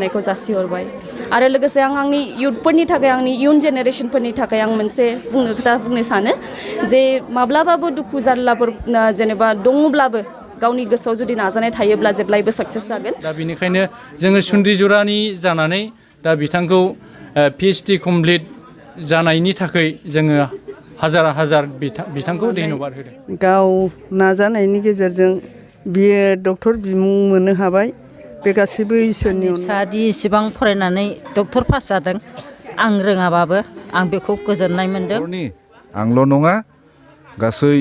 गोजोननायखौ जासिहरबाय आरो लोगोसे आं आंनि इयुथफोरनि थाखाय आंनि इयुन जेनेरेशनफोरनि थाखाय आं मोनसे बुंनो सानो जे माब्लाबाबो दुखु जारलाफोर जेनेबा दङब्लाबो गावनि गोसोआव जुदि नाजानाय थायोब्ला जेब्लायबो साक्सेस जागोन दा बेनिखायनो जोङो सुन्द्रि जरानि जानानै दा बिथांखौ PhD कमप्लिट जानायनि थाखाय जोङो हाजार बिथांखौ धन्यबाद होदों गाव नाजानायनि गेजेरजों बियो डक्टर बिमुं मोननो हाबाय बे गासैबो इसोरनि फिसादि इसिबां फरायनानै डक्टर पास जादों आं रोङाबाबो आं बेखौ गोजोननाय मोनदों आंल' नङा गासै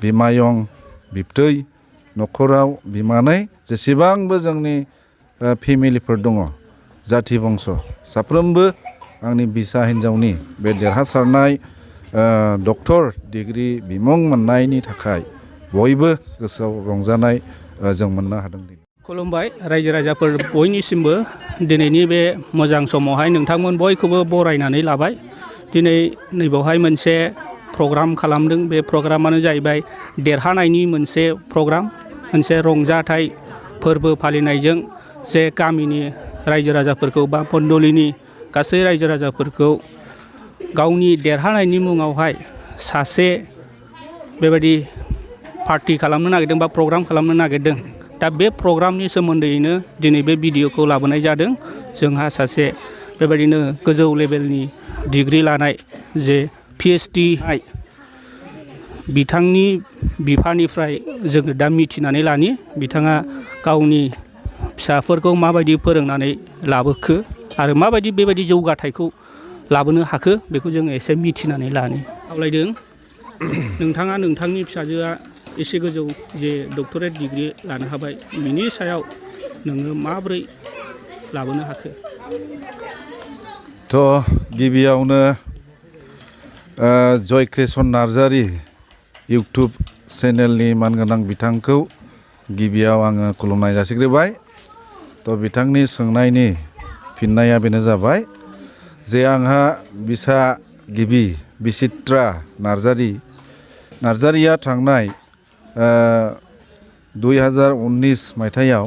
बिमायं बिबथै न'खराव बिमानै जेसेबांबो जोंनि फेमिलिफोर दङ जाथि बंस साफ्रोमबो आंनि बिसा हिन्जावनि बे देरहासारनाय डक्टर डिग्री बिमुं मोननायनि थाखाय बयबो गोसोआव रंजानाय जों मोननो हादों खुलुमबाय रायजो राजाफोर बयनिसिमबो दिनैनि बे मोजां समावहाय नोंथांमोन बयखौबो बरायनानै लाबाय दिनै नैबावहाय मोनसे प्रग्राम खालामदों बे प्रग्रामानो जाहैबाय देरहानायनि मोनसे प्रग्राम मोनसे रंजाथाइ फोरबो फालिनायजों जे गामिनि रायजो राजाफोरखौ बा पन्डलिनि गासै रायजो राजाफोरखौ गावनि देरहानायनि मुङावहाय सासे बेबायदि पार्टि खालामनो नागिरदों बा प्रग्राम खालामनो नागिरदों दा बे प्रग्रामनि सोमोन्दैनो दिनै बे भिडिअखौ लाबोनाय जादों जोंहा सासे बेबायदिनो गोजौ लेभेलनि डिग्री लानाय जे PhD बिथांनि बिफानिफ्राय जोङो दा मिथिनानै लानि बिथाङा गावनि फिसाफोरखौ माबायदि फोरोंनानै लाबोखो आरो माबायदि बेबायदि जौगाथायखौ लाबोनो हाखो बेखौ जोङो एसे मिथिनानै लानि खावलायदों नोंथाङा नोंथांनि फिसाजोआ एसे गोजौ जे डक्टरेट डिग्री लानो हाबाय बिनि सायाव नोङो माब्रै लाबोनो हाखो थ' गिबियावनो जयक्रिसन नार्जारि इउटुब चेनेलनि मानगोनां बिथांखौ गिबियाव आङो खुलुमनाय जासिग्रोबाय थ' बिथांनि सोंनायनि फिननाया बेनो जाबाय जे आंहा बिसा गिबि बिचित्रा नार्जारिया थांनाय 2019 मायथाइयाव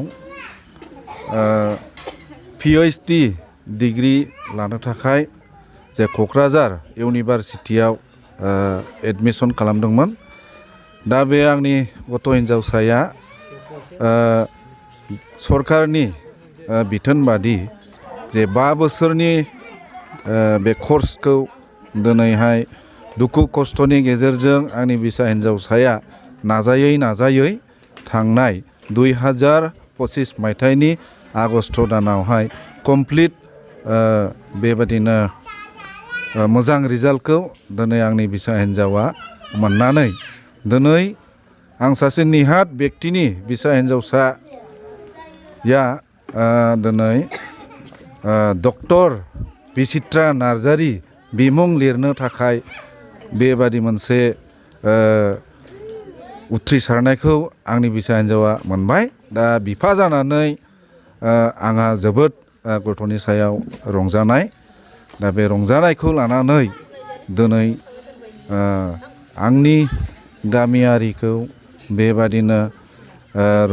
PhD डिग्री लानो थाखाय जे क'क्राझार इउनिभारसिटियाव एडमिसन खालामदोंमोन दा बे आंनि गथ' हिन्जावसाया सरकारनि बिथोन बादि जे 5 बोसोरनि बे कर्सखौ दिनैहाय दुखु खस्थ'नि गेजेरजों आंनि बिसा हिन्जावसाया नाजायै थांनाय 2025 मायथाइनि आगस्ट दानावहाय कमप्लिट बेबादिनो मोजां रिजाल्टखौ दिनै आंनि बिसा हिन्जावा मोननानै दिनै आं सासे निहाथ व्यक्तिनि बिसा हिन्जावसाया दिनै डक्टर बिचित्रा नार्जारि बिमुं लिरनो थाखाय बेबादि मोनसे उथ्रिसारनायखौ आंनि बिसा हिन्जावा मोनबाय दा बिफा जानानै आंहा जोबोद गथ'नि सायाव रंजानाय दा बे रंजानायखौ लानानै दिनै आंनि गामियारिखौ बेबादिनो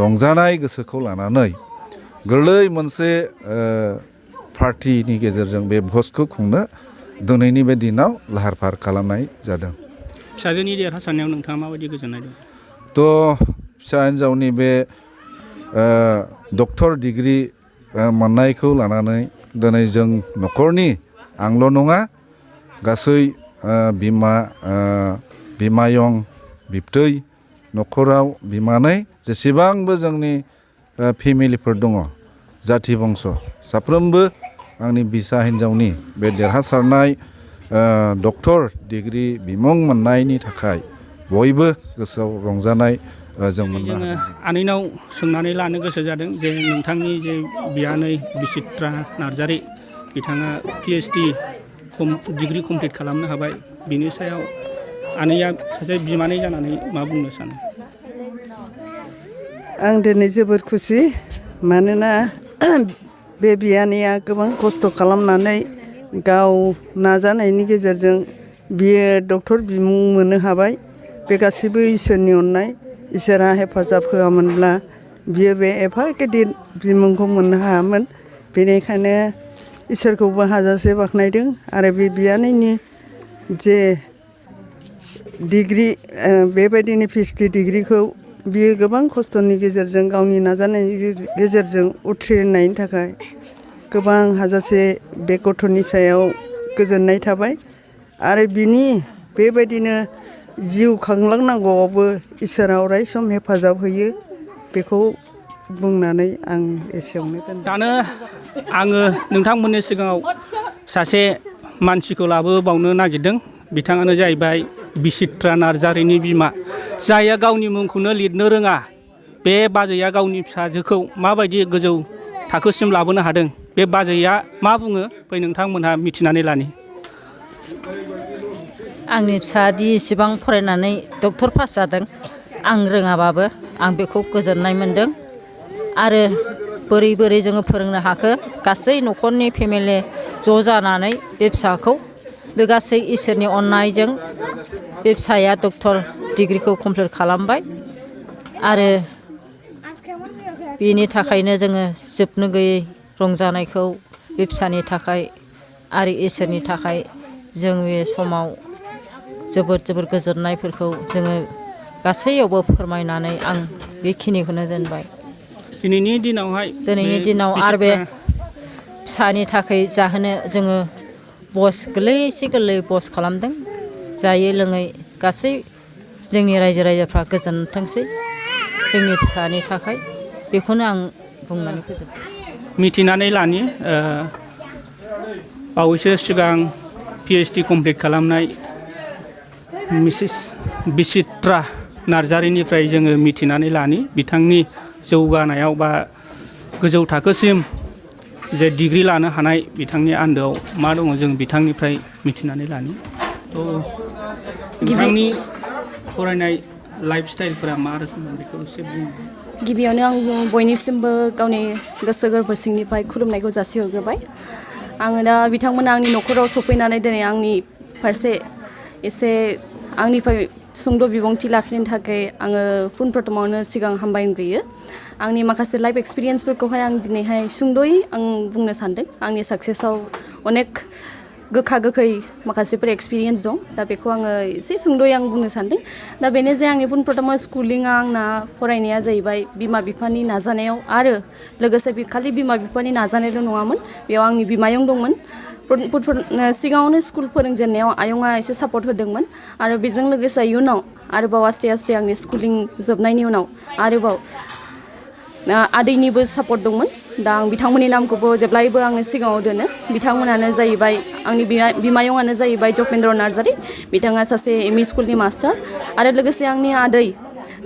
रंजानाय गोसोखौ लानानै गोरलै मोनसे पार्टिनि गेजेरजों बे भजखौ खुंनो दिनैनि बे दिनाव लाहार फाहार खालामनाय जादों फिसाजोनि देरहासारनायाव नोंथाङा माबायदि गोजोननाय दं थ' फिसा हिन्जावनि बे डक्टर डिग्री मोननायखौ लानानै दिनै जों न'खरनि आंल' नङा गासै बिमायं बिबथै न'खराव बिमानै जेसेबांबो जोंनि फेमिलिफोर दङ जाथि बंस साफ्रोमबो आंनि बिसा हिन्जावनि बे देरहासारनाय डक्टर डिग्री बिमुं मोननायनि थाखाय बयबो गोसोआव रंजानाय जों मोननो हादों आनैनाव सोंनानै लानो गोसो जादों जे नोंथांनि जे बियानै बिचित्रा नार्जारि बिथाङा PhD डिग्री कमप्लिट खालामनो हाबाय बिनि सायाव आनैया सासे बिमानै जानानै मा बुंनो सानो आं दिनै जोबोद खुसि मानोना बे बियानैया गोबां खस्थ' खालामनानै गाव नाजानायनि गेजेरजों बियो डक्टर बिमुं मोननो हाबाय बे गासैबो इसोरनि अननाय इसोरा हेफाजाब होआमोनब्ला बियो बे एफा गिदिर बिमुंखौ मोननो हायामोन बेनिखायनो इसोरखौबो हाजासे बाख्नायदों आरो बे बियानैनि जे डिग्री बेबायदिनो PhD डिग्रीखौ बियो गोबां खस्थ'नि गेजेरजों गावनि नाजानायनि गेजेरजों उथ्रिनायनि थाखाय गोबां हाजासे बे गथ'नि सायाव गोजोननाय थाबाय आरो बिनि बेबायदिनो जिउ खांलांनांगौआवबो इसोरा अराय सम हेफाजाब होयो बेखौ बुंनानै आं एसेयावनो दोनदों। दानो आङो नोंथांमोननि सिगाङाव सासे मानसिखौ लाबोबावनो नागिरदों बिथाङानो जाहैबाय बिचित्रा नार्जारिनि बिमा जायहा गावनि मुंखौनो लिरनो रोङा बे बाजैया गावनि फिसाजोखौ माबायदि गोजौ थाखोसिम लाबोनो हादों बे बाजैया मा बुङो फै नोंथांमोनहा मिथिनानै लानि। आंनि फिसादि इसिबां फरायनानै डक्टर पास जादों आं रोङाबाबो आं बेखौ गोजोननाय मोन्दों आरो बोरै बोरै जोङो फोरोंनो हाखो गासै न'खरनि फेमिलि ज' जानानै बे फिसाखौ बे गासै इसोरनि अननायजों बे फिसाया डक्टर डिग्रीखौ कमप्लिट खालामबाय आरो बेनि थाखायनो जोङो जोबनो गैयै रंजानायखौ बे फिसानि थाखाय आरो इसोरनि थाखाय जों बे समाव जोबोद गोजोननायफोरखौ जोङो गासैयावबो फोरमायनानै आं बेखिनिखौनो दोनबाय। दिनैनि दिनाव आरो बे फिसानि थाखाय जाहोनो जोङो बस गोरलै बस खालामदों जायै लोङै गासै जोंनि रायजो राजाफ्रा गोजोनथोंसै जोंनि फिसानि थाखाय बेखौनो आं बुंनानै फोजोबबाय। मिथिनानै लानि बावैसो सिगां PhD कमप्लिट खालामनाय मिसेस बिचित्रा नार्जारिनिफ्राय जोङो मिथिनानै लानि बिथांनि जौगानायाव बा गोजौ थाखोसिम जे डिग्री लानो हानाय बिथांनि आन्दोआव मा दङ जों बिथांनिफ्राय मिथिनानै लानि। बिथांनि फरायनाय लाइफ स्टाइलफोरा मा रोखोममोन बेखौ एसे बुं। गिबियावनो आं बयनिसिमबो गावनि गोसो गोरबो सिंनिफ्राय खुलुमनायखौ जासिहरग्रोबाय। आङो दा बिथांमोना आंनि न'खराव सफैनानै दिनै आंनि फारसे एसे आंनिफ्राय सुंद' बिबुंथि लाखिनो थाखाय आङो फुनप्रथमावनो सिगां हामबायग्रोयो। आंनि माखासे लाइफ एक्सपिरियेन्सफोरखौहाय आं दिनैहाय सुंद'यै आं बुंनो सानदों। आंनि साक्सेसआव अनेक गोखा गोखै माखासेफोर एक्सपिरियेन्स दं दा बेखौ आङो एसे सुंद'यै आं बुंनो सानदों। दा बेनो जे आंनि फुनप्रथमाव स्कुलिंआ आंना फरायनाया जाहैबाय बिमा बिफानि नाजानायाव आरो लोगोसे खालि बिमा बिफानि नाजानायल' नङामोन बेयाव आंनि बिमायं दंमोन। सिगाङावनो स्कुल फोरोंजेननायाव आयंआ एसे सापर्ट होदोंमोन आरो बेजों लोगोसे इयुनाव आरोबाव आस्थे आस्थे आंनि स्कुलिं जोबनायनि उनाव आरोबाव आदैनिबो सापर्ट दंमोन। दा आं बिथांमोननि नामखौबो जेब्लायबो आङो सिगाङाव दोनो। बिथांमोनानो जाहैबाय आंनि बिमायंआनो जाहैबाय जपेन्द्र नार्जारि बिथाङा सासे ME स्कुलनि मास्टार आरो लोगोसे आंनि आदै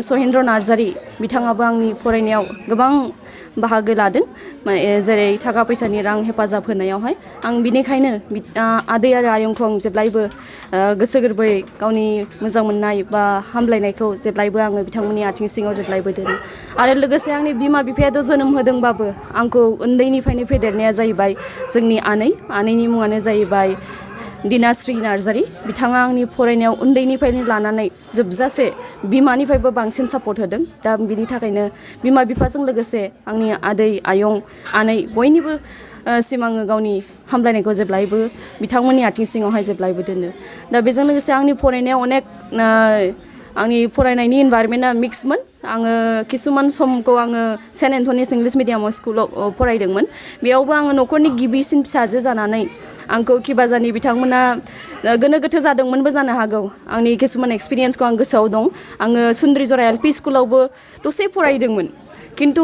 सहेन्द्र नार्जारि बिथाङाबो आंनि फरायनायाव गोबां बाहागो लादों जेरै थाखा फैसानि रां हेफाजाब होनायावहाय। आं बिनिखायनो आदै आरो आयंखौ आं जेब्लायबो गोसो गोरबोयै गावनि मोजां मोननाय बा हामलायनायखौ जेब्लायबो आङो बिथांमोननि आथिं सिङाव जेब्लायबो दोनो। आरो लोगोसे आंनि बिमा बिफायाथ' जोनोम होदोंबाबो आंखौ उन्दैनिफ्रायनो फेदेरनाया जाहैबाय जोंनि आनैनि मुङानो जाहैबाय दिनाश्री नार्जारि। बिथाङा आंनि फरायनायाव उन्दैनिफ्रायनो लानानै जोबजासे बिमानिफ्रायबो बांसिन सापर्ट होदों। दा बिनि थाखायनो बिमा बिफाजों लोगोसे आंनि आदै आयं आनै बयनिबो सिम आङो गावनि हामलायनायखौ जेब्लायबो बिथांमोननि आथिं सिङावहाय जेब्लायबो दोनो। दा बेजों लोगोसे आंनि फरायनायाव अनेक आंनि फरायनायनि इनभाइरमेन्टआ मिक्समोन। आङो किसुमान समखौ आङो सेन्ट एन्थनिस इंलिश मिडियाम स्कुलाव फरायदोंमोन। बेयावबो आङो न'खरनि गिबिसिन फिसाजो जानानै आंखौ किबाजानि बिथांमोना गोनो गोथो जादोंमोनबो जानो हागौ। आंनि किसुमान एक्सपिरियेन्सखौ आं गोसोआव दं। आङो सुन्द्रिजरा LP स्कुलावबो दसे फरायदोंमोन खिन्थु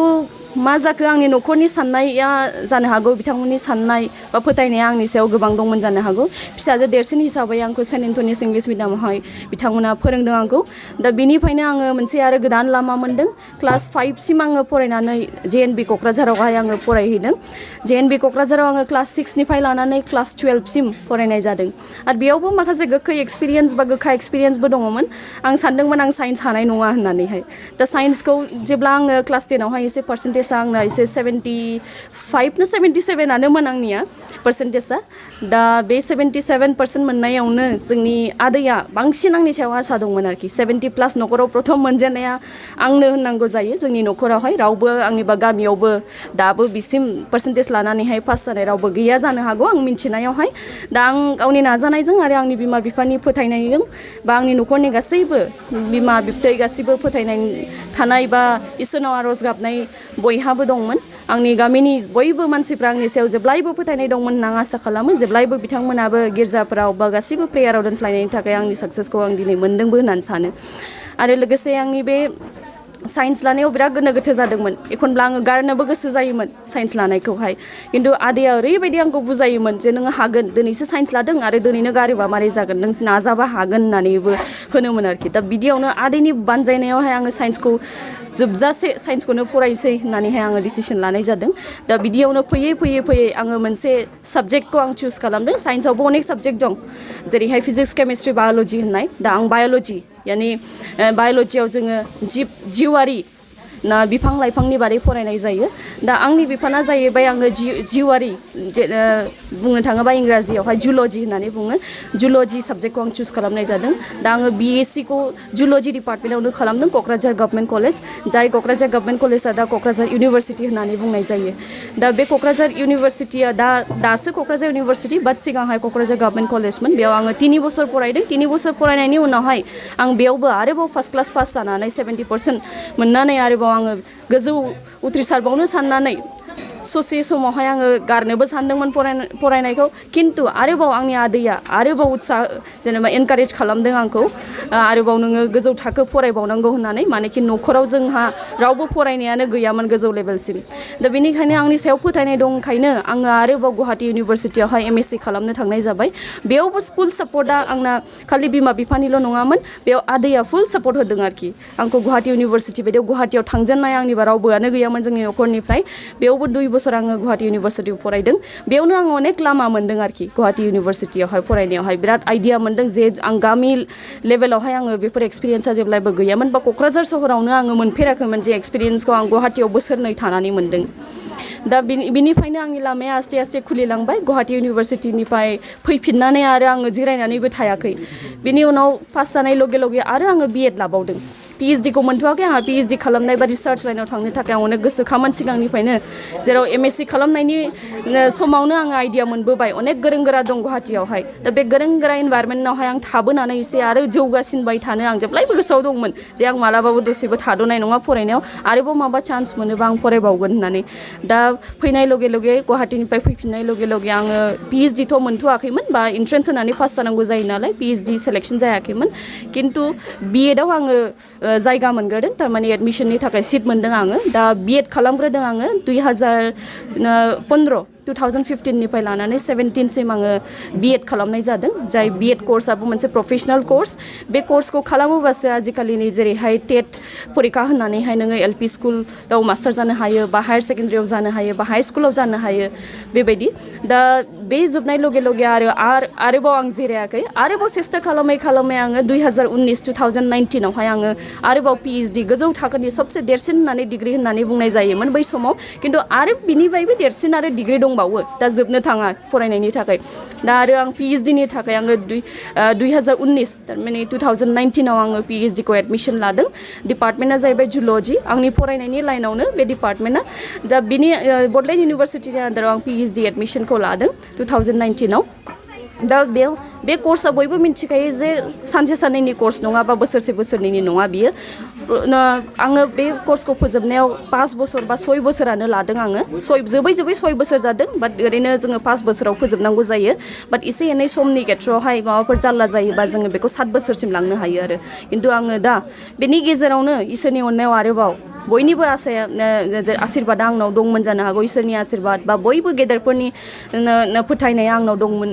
मा जाखो आंनि न'खरनि साननाया जानो हागौ बिथांमोननि साननाय बा फोथायनाया आंनि सायाव गोबां दंमोन जानो हागौ। फिसाजो देरसिन हिसाबै आंखौ सेन्ट एन्थनिस इंलिश मिडियामावहाय बिथांमोना फोरोंदों आंखौ। दा बिनिफ्रायनो आङो मोनसे आरो गोदान लामा मोन्दों। क्लास 5सिम आङो फरायनानै JNB क'क्राझारावहाय आङो फरायहैदों। JNB क'क्राझाराव आङो क्लास 6निफ्राय लानानै क्लास 12सिम फरायनाय जादों। आरो बेयावबो माखासे गोखा एक्सपिरियेन्सबो दङमोन। आं सानदोंमोन आं साइन्स हानाय नङा होननानैहाय। दा साइन्सखौ जेब्ला आङो क्लास टेनावहाय एसे पार्सेन्टेजआ आंना एसे 75 ना 77आनोमोन आंनिया पार्सेन्टेजआ दा बे 77% मोननायावनो जोंनि आदैया बांसिन आंनि सायाव आसा दंमोन आरोखि 70+ न'खराव प्रथम मोनजेननाया आंनो होननांगौ जायो जोंनि न'खरावहाय रावबो आंनिबा गामियावबो दाबो बिसिम पार्सेन्टेज लानानैहाय पास जानाय रावबो गैया जानो हागौ आं मिन्थिनायावहाय दा आं गावनि नाजानायजों आरो आंनि बिमा बिफानि फोथायनायजों बा आंनि न'खरनि गासैबो बिमा बिबथै गासैबो फोथायनाय थानाय बा इसोरनाव आर'ज गाबनाय बयहाबो दंमोन आंनि गामिनि बयबो मानसिफ्रा आंनि सायाव जेब्लायबो फोथायनाय दंमोन होनना आं आसा खालामो जेब्लायबो बिथांमोनाबो गिर्जाफोराव बा गासैबो प्रेयाराव दोनफ्लायनायनि थाखाय आंनि साक्सेसखौ आं दिनै मोन्दोंबो होननानै सानो आरो लोगोसे आंनि बे साइन्स लानायाव बिराद गोनो गोथो जादोंमोन एखनब्ला आङो गारनोबो गोसो जायोमोन साइन्स लानायखौहाय खिन्थु आदैया ओरैबायदि आंखौ बुजायोमोन जे नोङो हागोन दिनैसो साइन्स लादों आरो दिनैनो गारोबा मारै जागोन नों नाजाबा हागोन होननानैबो होनोमोन आरोखि दा बिदियावनो आदैनि बानजायनायावहाय आङो साइन्सखौ जोबजासे साइन्सखौनो फरायसै होननानैहाय आङो डिसिसन लानाय जादों दा बिदियावनो फैयै आङो मोनसे साबजेक्टखौ आं चुज खालामदों साइन्सआवबो अनेक साबजेक्ट दं जेरैहाय फिजिक्स केमिस्ट्रि बाय'ल'जि होननाय दा आं बाय'ल'जि यानि बाय'ल'जियाव जोङो जिउआरि ना बिफां लाइफांनि बारै फरायनाय जायो दा आंनि बिफाना जाहैबाय आङो जिउआरि बुंनो थाङोबा इंराजियावहाय जुल'जि होननानै बुङो जुल'जि साबजेक्टखौ आं चुज खालामनाय जादों दा आङो BSc खौ जुल'जि डिपार्टमेन्टावनो खालामदों क'क्राझार गभर्नमेन्ट कलेज जाय क'क्राझार गभर्नमेन्ट कलेजआ दा क'क्राझार इउनिभारसिटि होननानै बुंनाय जायो दा बे क'क्राझार इउनिभारसिटिया दासो क'क्राझार इउनिभारसिटि बाट सिगांहाय क'क्राझार गभर्नमेन्ट कलेजमोन बेयाव आङो 3 बोसोर फरायदों 3 बोसोर फरायनायनि उनावहाय आं बेयावबो आरोबाव फार्स्ट क्लास पास जानानै 70% मोननानै आरोबाव आङो गोजौ उथ्रिसारबावनो साननानै ससे समावहाय आङो गारनोबो सानदोंमोन फरायनायखौ खिन्थु आरोबाव आंनि आदैया आरोबाव उत्साह जेनेबा एनकारेज खालामदों आंखौ आरोबाव नोङो गोजौ थाखो फरायबावनांगौ होननानै मानेखि न'खराव जोंहा रावबो फरायनायानो गैयामोन गोजौ लेभेलसिम दा बेनिखायनो आंनि सायाव फोथायनाय दंखायनो आङो आरोबाव गुवाहाटी इउनिभारसिटियावहाय MSc खालामनो थांनाय जाबाय बेयावबो फुल सापर्टआ आंना खालि बिमा बिफानिल' नङामोन बेयाव आदैया फुल सापर्ट होदों आरोखि आंखौ गुवाहाटी इउनिभारसिटि बायदियाव गुवाहाटीयाव थांजेननाय आंनिबा रावबोआनो गैयामोन जोंनि न'खरनिफ्राय बेयावबो 2 बोसोर आङो गुवाहाटी इउनिभारसिटियाव फरायदों बेयावनो आं अनेक लामा मोन्दों आरोखि गुवाहाटी इउनिभारसिटियावहाय फरायनायावहाय बिराद आइडिया मोन्दों जे आं गामि लेभेलावहाय आङो बेफोर एक्सपिरियेन्सा जेब्लायबो गैयामोन बा क'क्राझार सहरावनो आङो मोनफेराखैमोन जे एक्सपिरियेन्सखौ आं गुवाहाटीयाव बोसोरनै थानानै मोन्दों दा बिनिफ्रायनो आंनि लामाया आस्ते आस्ते खुलिलांबाय गुवाहाटी इउनिभारसिटिनिफ्राय फैफिननानै आरो आङो जिरायनानैबो थायाखै बिनि उनाव पास जानाय लगे लगे आरो आङो B.Ed लाबावदों PhD खौ मोनथ'वाखै आंहा PhD खालामनाय बा रिसार्च लाइनाव थांनो थाखाय आं अनेक गोसोखामोन सिगांनिफ्रायनो जेराव MSc खालामनायनि समावनो आङो आइडिया मोनबोबाय अनेक गोरों गोरा दं गुवाहाटीयावहाय दा बे गोरों गोरा इनभाइरमेन्टआवहाय आं थाबोनानै एसे आरो जौगासिनबाय थानो आं जेब्लायबो गोसोआव दंमोन जे आं मालाबाबो दसेबो थाद'नाय नङा फरायनायाव आरोबाव माबा चान्स मोनोबा आं फरायबावगोन होननानै दा फैनाय लगे लगे गुवाहाटीनिफ्राय फैफिननाय लगे लगे आङो PhD थ' मोनथ'वाखैमोन बा इन्ट्रेन्स होनानै पास जानांगौ जायो नालाय PhD सेलेक्सन जायाखैमोन खिन्थु B.Ed आव आङो जायगा मोनग्रोदों थारमाने एडमिशननि थाखाय सिट मोनदों आङो दा B.Ed खालामग्रोदों आङो 2015 निफ्राय लानानै 17 सिम आङो B.Ed खालामनाय जादों जाय B.Ed कर्सआबो मोनसे प्रफेशनेल कर्स बे कर्सखौ खालामोबासो आजिखालिनि जेरैहाय टेट परिखा होननानैहाय नोङो LP स्कुलाव मास्टार जानो हायो बा हायार सेकेन्डारियाव जानो हायो बा हाई स्कुलाव जानो हायो बेबायदि दा बे जोबनाय लगे लगे आरोबाव आं जिरायाखै आरोबाव सेस्था खालामै आङो 2019 आवहाय आङो आरोबाव PhD गोजौ थाखोनि सबसे देरसिन होननानै डिग्री होननानै बुंनाय जायोमोन बै समाव खिन्थु आरो बिनिफ्रायबो देरसिन आरो डिग्री दंबावो दा जोबनो थाङा फरायनायनि थाखाय दा आरो आं PhD नि थाखाय आङो 2019 थारमाने 2019 आव आङो PhD खौ एडमिशन लादों डिपार्टमेन्टआ जाहैबाय जुल'जि आंनि फरायनायनि लाइनावनो बे डिपार्टमेन्टआ दा बिनि बडलेण्ड इउनिभारसिटिनि आन्दाराव आं PhD एडमिशनखौ लादों 2019 आव दा बेयाव बे कर्सआ बयबो मिन्थिखायो जे सानसे साननैनि कर्स नङा बा बोसोरनैनि नङा बियो आङो बे कर्सखौ फोजोबनायाव 5 बोसोर बा 6 बोसोरानो लादों आङो जोबै 6 बोसोर जादों बाट ओरैनो जोङो 5 बोसोराव फोजोबनांगौ जायो बाट एसे एनै समनि खेथ्रआवहाय माबाफोर जारला जायोबा जोङो बेखौ 7 बोसोरसिम लांनो हायो आरो खिन्थु आङो दा बेनि गेजेरावनो इसोरनि अननायाव आरोबाव बयनिबो आसाया आशीर्बादा आंनाव दंमोन जानो हागौ इसोरनि आशीर्बाद बा बयबो गेदेरफोरनि फोथायनाया आंनाव दंमोन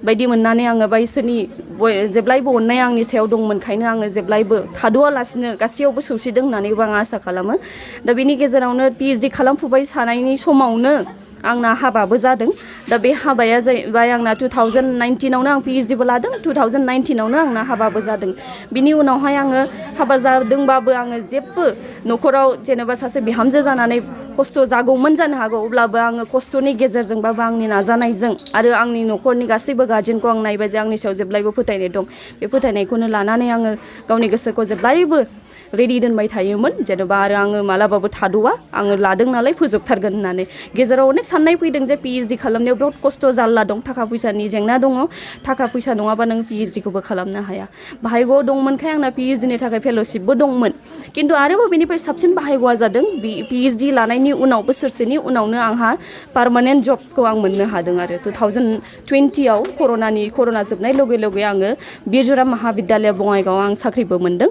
बायदि मोननानै आङो बा इसोरनि जेब्लायबो अननाया आंनि सायाव दंमोनखायनो आङो जेब्लायबो थाद'आलासिनो गासैयावबो सौसिदों होननानैबो आं आसा खालामो दा बेनि गेजेरावनो PhD खालामफुबाय थानायनि समावनो आंना हाबाबो जादों दा बे हाबाया जाहैबाय आंना 2019आवनो आं PhD बो लादों 2019आवनो आंना हाबाबो जादों बिनि उनावहाय आङो हाबा जादोंबाबो आङो जेबो न'खराव जेनेबा सासे बिहामजो जानानै खस्थ' जागौमोन जानो हागौ अब्लाबो आङो खस्थ'नि गेजेरजोंबाबो आंनि नाजानायजों आरो आंनि न'खरनि गासैबो गार्जेनखौ आं नायबाय जे आंनि सायाव जेब्लायबो फोथायनाय दं बे फोथायनायखौनो लानानै आङो गावनि गोसोखौ जेब्लायबो रेडि दोनबाय थायोमोन जेनेबा आरो आङो मालाबाबो थाद'आ आङो लादों नालाय फोजोबथारगोन होननानै गेजेराव अनेक साननाय फैदों जे PhD खालामनायाव बहुत खस्थ' जारला दं थाखा फैसानि जेंना दङ थाखा फैसा नङाबा नों PhD खौबो खालामनो हाया भाग्यआव दंमोनखाय आंना PhD नि थाखाय फेल'शिपबो दंमोन खिन्थु आरोबाव बेनिफ्राय साबसिन भाग्यआ जादों PhD लानायनि उनाव बोसोरसेनि उनावनो आंहा पार्मानेन्ट जबखौ आं मोननो हादों आरो 2020आव कर'ना जोबनाय लगे लगे आङो बिरजरा महाबिद्यालय बङाइगावआव आं साख्रिबो मोनदों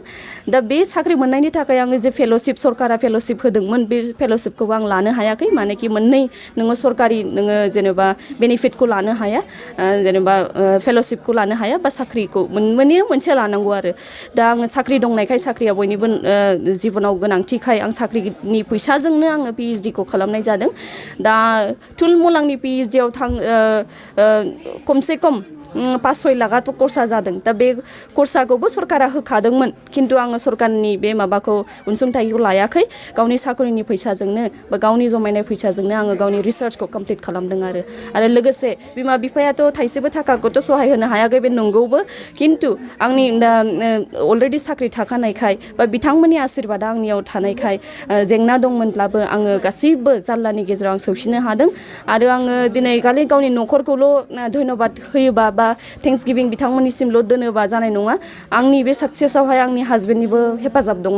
दा बे साख्रि मोननायनि थाखाय आङो जे फेल'शिप सरकारा फेल'शिप होदोंमोन बे फेल'शिपखौबो आं लानो हायाखै मानेकि मोननै नोङो सरकारि नोङो जेनेबा बेनिफिटखौ लानो हाया जेनेबा फेल'शिपखौ लानो हाया बा साख्रिखौ मोनसे लानांगौ आरो दा आङो साख्रि दंनायखाय साख्रिया बयनिबो जिबनाव गोनांथिखाय आं साख्रिनि फैसाजोंनो आङो PhD खौ खालामनाय जादों दा थुलमुल आंनि PhDआव खमसे खम 5-6 लाखाथ' खरसा जादों दा बे खरसाखौबो सरकारा होखादोंमोन खिन्थु आङो सरकारनि बे माबाखौ अनसुंथाइखौ लायाखै गावनि साख्रिनि फैसाजोंनो बा गावनि जमायनाय फैसाजोंनो आङो गावनि रिसार्चखौ कमप्लिट खालामदों आरो लोगोसे बिमा बिफायाथ' थाइसेबो थाखाखौथ' सहाय होनो हायाखै बे नंगौबो खिन्थु आंनि अलरेडि साख्रि थाखानायखाय बा बिथांमोननि आशीर्बादा आंनियाव थानायखाय जेंना दंमोनब्लाबो आङो गासैबो जारलानि गेजेराव आं सौसिनो हादों आरो आङो दिनै खालि गावनि न'खरखौल' धन्यबाद होयोबा बा थेंक्स गिभिं बिथांमोननिसिमल' दोनोबा जानाय नङा आंनि बे साक्सेसआवहाय आंनि हासबेन्डनिबो हेफाजाब दङ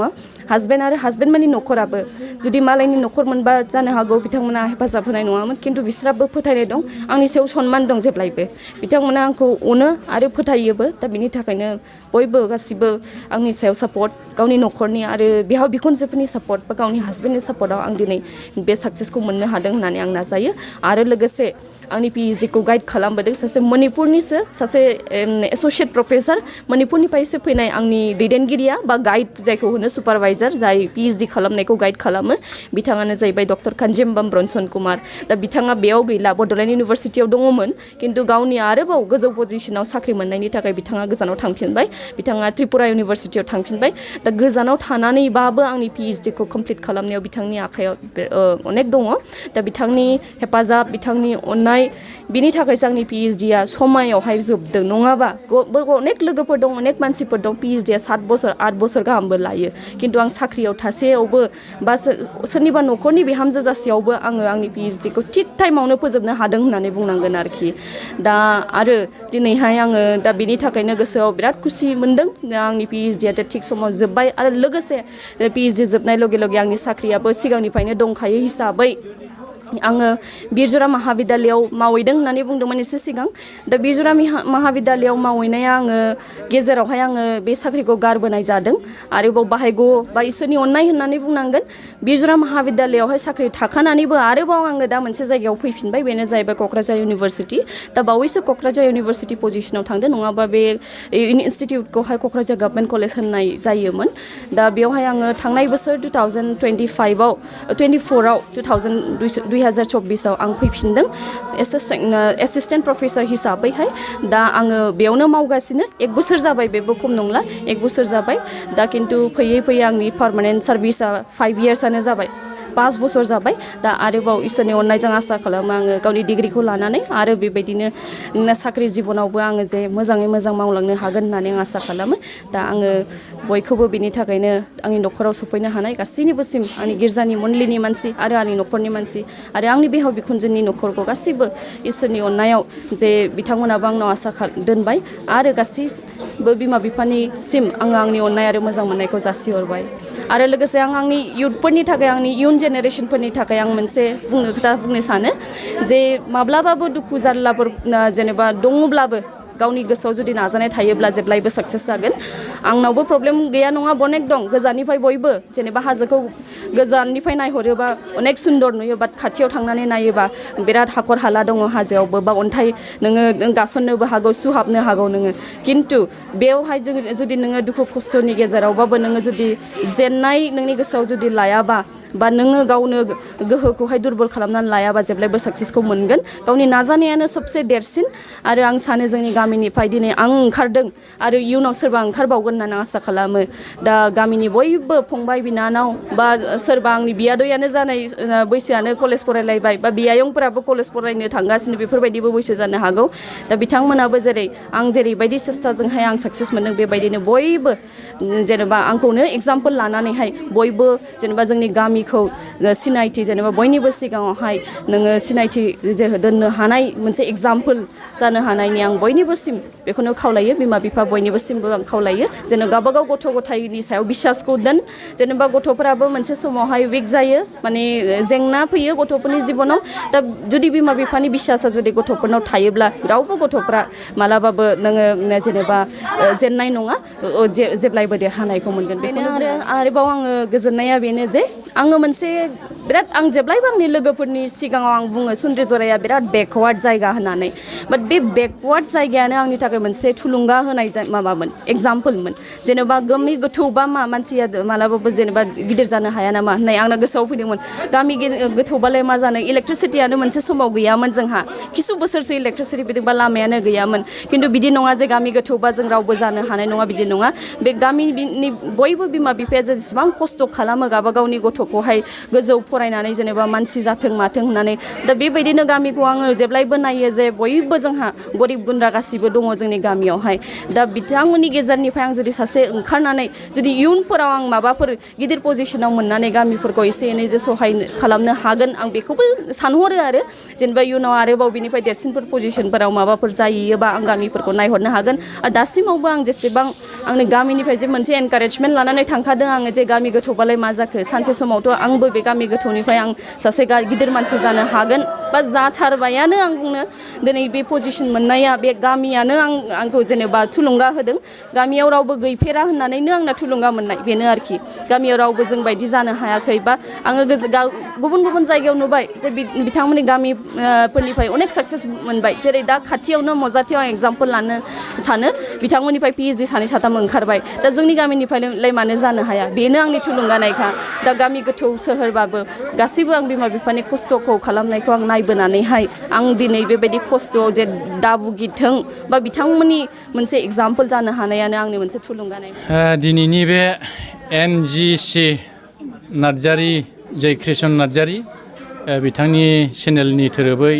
हासबेन्ड आरो हासबेन्डमोननि न'खराबो जुदि मालायनि न'खर मोनबा जानो हागौ बिथांमोना हेफाजाब होनाय नङामोन खिन्थु बिस्राबो फोथायनाय दं आंनि सायाव सनमान दं जेब्लायबो बिथांमोना आंखौ अनो आरो फोथायोबो दा बिनि थाखायनो बयबो गासिबो आंनि सायाव सापर्ट गावनि न'खरनि आरो बिहाव बिखुनजोफोरनि सापर्ट बा गावनि हासबेन्डनि सापर्टआव आं दिनै बे साक्सेसखौ मोननो हादों होननानै आं नाजायो आरो लोगोसे आंनि PhD खौ गाइड खालामबोदों सासे मणिपुरनिसो सासे एस'सियेट प्रफेसार मणिपुरनिफ्रायसो फैनाय आंनि दैदेनगिरिया बा गाइड जायखौ होनो सुपारभाइजार जाय PhD खालामनायखौ गाइड खालामो बिथाङानो जाहैबाय डक्टर कान्जिम्बाम ब्रनसन कुमार दा बिथाङा बेयाव गैला बड'लेण्ड इउनिभारसिटियाव दङमोन खिन्थु गावनि आरोबाव गोजौ पजिसनाव साख्रि मोननायनि थाखाय बिथाङा गोजानाव थांफिनबाय बिथाङा त्रिपुरा इउनिभारसिटियाव थांफिनबाय दा गोजानाव थानानैबाबो आंनि PhD खौ कमप्लिट खालामनायाव बिथांनि आखायाव अनेक दङ दा बिथांनि हेफाजाब बिथांनि अननाय बिनि थाखायसो आंनि PhDया समायावहाय जोबदों नङाबा अनेक लोगोफोर दं अनेक मानसिफोर दं PhDया 7 बोसोर 8 बोसोर गाहामबो लायो खिन्थु आं साख्रियाव थासेयावबो बा सोरनिबा न'खरनि बिहामजो जासेयावबो आङो आंनि PhD खौ थिग टाइमावनो फोजोबनो हादों होननानै बुंनांगोन आरोखि दा आरो दिनैहाय आङो दा बिनि थाखायनो गोसोआव बिराद खुसि मोनदों आंनि PhDया थिग समाव जोब्बाय आरो लोगोसे PhD जोबनाय लगे लगे आंनि साख्रियाबो सिगांनिफ्रायनो दंखायो हिसाबै आङो बिरजरा महाबिद्यालयाव मावहैदों होननानै बुंदोंमोन एसे सिगां दा बिरजरा महाबिद्यालयाव मावहैनाया आङो गेजेरावहाय आङो बे साख्रिखौ गारबोनाय जादों आरोबाव बाहायग' बा इसोरनि अननाय होननानै बुंनांगोन बिरजरा महाबिद्यालयावहाय साख्रि थाखानानैबो आरोबाव आङो दा मोनसे जायगायाव फैफिनबाय बेनो जाहैबाय क'क्राझार इउनिभारसिटि दा बावैसो क'क्राझार इउनिभारसिटि पजिसनाव थांदों नङाबा बे इनस्टिटिउटखौहाय क'क्राझार गभर्नमेन्ट कलेज होननाय जायोमोन दा बेवहाय आङो थांनाय बोसोर 2024आव 2024आव आं फैफिनदों एसिस्टेन्ट प्रफेसर हिसाबैहाय दा आङो बेयावनो मावगासिनो 1 बोसोर जाबाय बेबो खम नंला 1 बोसोर जाबाय दा खिन्थु फैयै फैयै आंनि पार्मानेन्ट सार्भिसा 5 इयार्सआनो जाबाय 5 बोसोर जाबाय दा आरोबाव इसोरनि अननायजों आसा खालामो आङो गावनि डिग्रिखौ लानानै आरो बेबायदिनो साख्रि जिबनावबो आङो जे मोजाङै मोजां मावलांनो हागोन होननानै आं आसा खालामो दा आङो बयखौबो बिनि थाखायनो आंनि न'खराव सफैनो हानाय गासैनिबोसिम आंनि गिर्जानि मण्डलिनि मानसि आरो आंनि न'खरनि मानसि आरो आंनि बिहाव बिखुनजोनि न'खरखौ गासैबो इसोरनि अननायाव जे बिथांमोनाबो आंनाव आसा दोनबाय आरो गासैबो बिमा बिफानिसिम आङो आंनि अननाय आरो मोजां मोननायखौ जासिहरबाय आरो लोगोसे आं आंनि इयुथफोरनि थाखाय आंनि इयुन जेनेरेसनफोरनि थाखाय आं मोनसे खोथा बुंनो सानो जे माब्लाबाबो दुखु जारलाफोर जेनेबा दङब्लाबो गावनि गोसोआव जुदि नाजानाय थायोब्ला जेब्लायबो साक्सेस जागोन आंनावबो प्रब्लेम गैया नङा अनेक दं गोजाननिफ्राय बयबो जेनेबा हाजोखौ गोजाननिफ्राय नायहरोबा अनेक सुन्दर नुयो बाट खाथियाव थांनानै नायोबा बिराद हाखर हाला दङ हाजोआवबो बा अन्थाइ नोङो गासननोबो हागौ सुहाबनो हागौ नोङो खिन्थु बेवहाय जुदि नोङो दुखु खस्थ'नि गेजेरावबाबो नोङो जुदि जेननाय नोंनि गोसोआव जुदि लायाबा बा नोङो गावनो गोहोखौहाय दुरबल खालामनानै लायाबा जेब्लायबो साक्सेसखौ मोनगोन गावनि नाजानायानो सबसे देरसिन आरो आं सानो जोंनि गामिनिफ्राय दिनै आं ओंखारदों आरो इयुनाव सोरबा ओंखारबावगोन होननानै आं आसा खालामो दा गामिनि बयबो फंबाय बिनानाव बा सोरबा आंनि बियादैयानो जानाय बैसोआनो कलेज फरायलायबाय बा बियायंफोराबो कलेज फरायनो थांगासिनो बेफोरबायदिबो बैसो जानो हागौ दा बिथांमोनाबो जेरै आं जेरैबायदि सेस्टाजोंहाय आं साक्सेस मोनदों बेबायदिनो बयबो जेनेबा आंखौनो एग्जाम्पल लानानैहाय बयबो जेनेबा जोंनि गामिखौ सिनायथि जेनेबा बयनिबो सिगाङावहाय नोङो सिनायथि दोननो हानाय मोनसे एग्जाम्पल जानो हानायनि आं बयनिबोसिम बेखौनो खावलायो बिमा बिफा बयनिबोसिमबो आं खावलायो जेन' गावबागाव गथ' गथायनि सायाव बिसासखौ दोन जेनेबा गथ'फोराबो मोनसे समावहाय उइक जायो माने जेंना फैयो गथ'फोरनि जिबनाव दा जुदि बिमा बिफानि बिसासा जुदि गथ'फोरनाव थायोब्ला रावबो गथ'फ्रा मालाबाबो नोङो जेनेबा जेननाय नङा जेब्लायबो देरहानायखौ मोनगोन बेनो आरोबाव आङो गोजोननाया बेनो जे आङो मोनसे बिराद आं जेब्लायबो आंनि लोगोफोरनि सिगाङाव आं बुङो सुन्द्रि जराया बिराद बेकवार्ड जायगा होननानै बाट बे बेकवार्ड जायगायानो आंनि थाखाय मोनसे थुलुंगा होनाय माबामोन एग्जाम्पलमोन जेनेबा गामि गोथौबा मा मानसिया मालाबाबो जेनेबा गिदिर जानो हाया नामा होननाय आंना गोसोआव फैदोंमोन गामि गोथौबालाय मा जानो इलेक्ट्रिसिटियानो मोनसे समाव गैयामोन जोंहा किसु बोसोरसो इलेक्ट्रिसिटि बिदिबा लामायानो गैयामोन खिन्थु बिदि नङा जे गामि गोथौबा जों रावबो जानो हानाय नङा बिदि नङा बे गामिनि बयबो बिमा बिफाया जेसेबां खस्थ' खालामो गावबा गावनि गथ'खौहाय गोजौ फरायनानै जेनेबा मानसि जाथों माथों होननानै दा बेबायदिनो गामिखौ आङो जेब्लायबो नायो जे बयबो जोंहा गरिब गुन्द्रा गासिबो दङ जोंनि गामियावहाय दा बिथांमोननि गेजेरनिफ्राय आं जुदि सासे ओंखारनानै जुदि इयुनफोराव आं माबाफोर गिदिर पजिसनाव मोननानै गामिफोरखौ एसे एनै जे सहाय खालामनो हागोन आं बेखौबो सानहरो आरो जेनेबा इयुनाव आरोबाव बिनिफ्राय देरसिनफोर पजिसनफोराव माबाफोर जाहैयोबा आं गामिफोरखौ नायहरनो हागोन आरो दासिमावबो आं जेसेबां आंनि गामिनिफ्राय जे मोनसे एनकारेजमेन्ट लानानै थांखादों आङो जे गामि गोथौबालाय मा जाखो सानसे समावथ' आंबो बे गामि गोथौनिफ्राय आं सासे गिदिर मानसि जानो हागोन बा जाथारबायानो आं बुंनो दिनै बे पजिसन मोननाया बे गामियानो आंखौ जेनेबा थुलुंगा होदों गामियाव रावबो गैफेरा होननानैनो आंना थुलुंगा मोननाय बेनो आरोखि गामियाव रावबो जों बायदि जानो हायाखै बा आङो गुबुन गुबुन जायगायाव नुबाय जे बिथांमोननि गामिफोरनिफ्राय अनेक साक्सेस मोनबाय जेरै दा खाथियावनो मजाथियाव आं एग्जाम्पल लानो सानो बिथांमोननिफ्राय Ph.D सानै साथाम ओंखारबाय दा जोंनि गामिनिफ्रायलाय मानो जानो हाया बेनो आंनि थुलुंगानायखा दा गामि गोथौ सोहोरबाबो गासिबो आं बिमा बिफानि खस्थ'खौ खालामनायखौ आं नायबोनानैहाय आं दिनै बेबायदि खस्थ'आव जे दाभुगिथों बा बिथांमोननि मोनसे एग्जाम्पल जानो हानायानो आंनि मोनसे थुलुंगानाय दिनैनि बे NGC नार्जारि जयकृष्ण नार्जारि बिथांनि चेनेलनि थोरोबै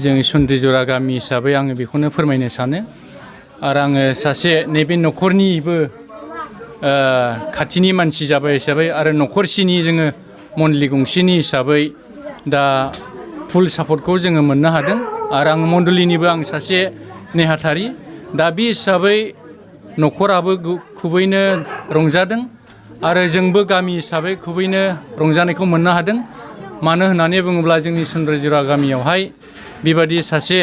जों सुन्द्रिजरा गामि हिसाबै आङो बेखौनो फोरमायनो सानो आरो आङो सासे नैबे न'खरनिबो खाथिनि मानसि जाबाय हिसाबै आरो न'खरसेनि जोङो मन्डलि गंसेनि हिसाबै दा फुल सापर्टखौ जोङो मोननो हादों आरो आं मन्डलिनिबो आं सासे नेहाथारि दा बे हिसाबै न'खराबो खुबैनो रंजादों आरो जोंबो गामि हिसाबै खुबैनो रंजानायखौ मोननो हादों मानो होननानै बुङोब्ला जोंनि सुन्द्रिजरा गामियावहाय बेबादि सासे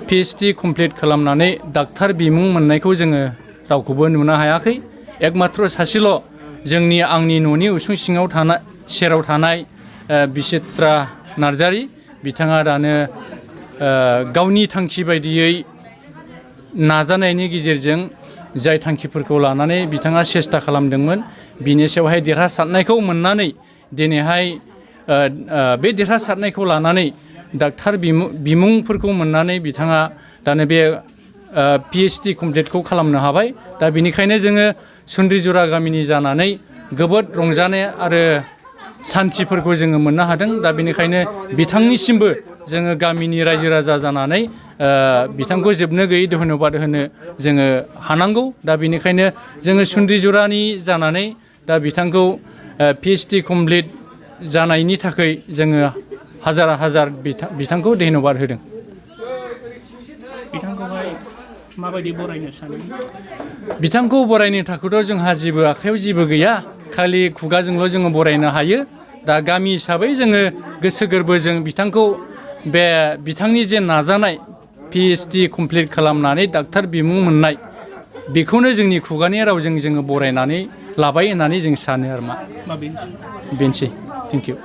Ph.D कमप्लिट खालामनानै डाक्टार बिमुं मोननायखौ जोङो रावखौबो नुनो हायाखै एकमात्र सासेल' जोंनि आंनि न'नि उसुं सिङाव थानाय सेराव थानाय बिचित्रा नार्जारि बिथाङा दानो गावनि थांखि बायदियै नाजानायनि गेजेरजों जाय थांखिफोरखौ लानानै बिथाङा सेस्था खालामदोंमोन बिनि सायावहाय देरहासारनायखौ मोननानै दिनैहाय बे देरहासारनायखौ लानानै डाक्टार बिमुंफोरखौ मोननानै बिथाङा दानो बे Ph.D कमप्लिटखौ खालामनो हाबाय दा बेनिखायनो जोङो सुन्द्रिजरा गामिनि जानानै जोबोद रंजानाय आरो सान्थिफोरखौ जोङो मोननो हादों दा बेनिखायनो बिथांनिसिमबो जोङो गामिनि रायजो राजा जानानै बिथांखौ जोबनो गैयै धन्यबाद होनो जोङो हानांगौ दा बेनिखायनो जोङो सुन्द्रिजरानि जानानै दा बिथांखौ Ph.D कमप्लिट जानायनि थाखाय जोङो हाजार हाजार बिथांखौ धन्यबाद होदों बिथांखौहाय माबायदि बरायनो सानो बिथांखौ बरायनो थाखायथ' जोंहा जेबो आखायाव जेबो गैया खालि खुगाजोंल' जोङो बरायनो हायो दा गामि हिसाबै जोङो गोसो गोरबोजों बिथांखौ बे बिथांनि जे नाजानाय Ph.D कमप्लिट खालामनानै डाक्टार बिमुं मोननाय बेखौनो जोंनि खुगानि रावजों जोङो बरायनानै लाबाय होननानै जों सानो आरो मा बेनोसै थेंक इउ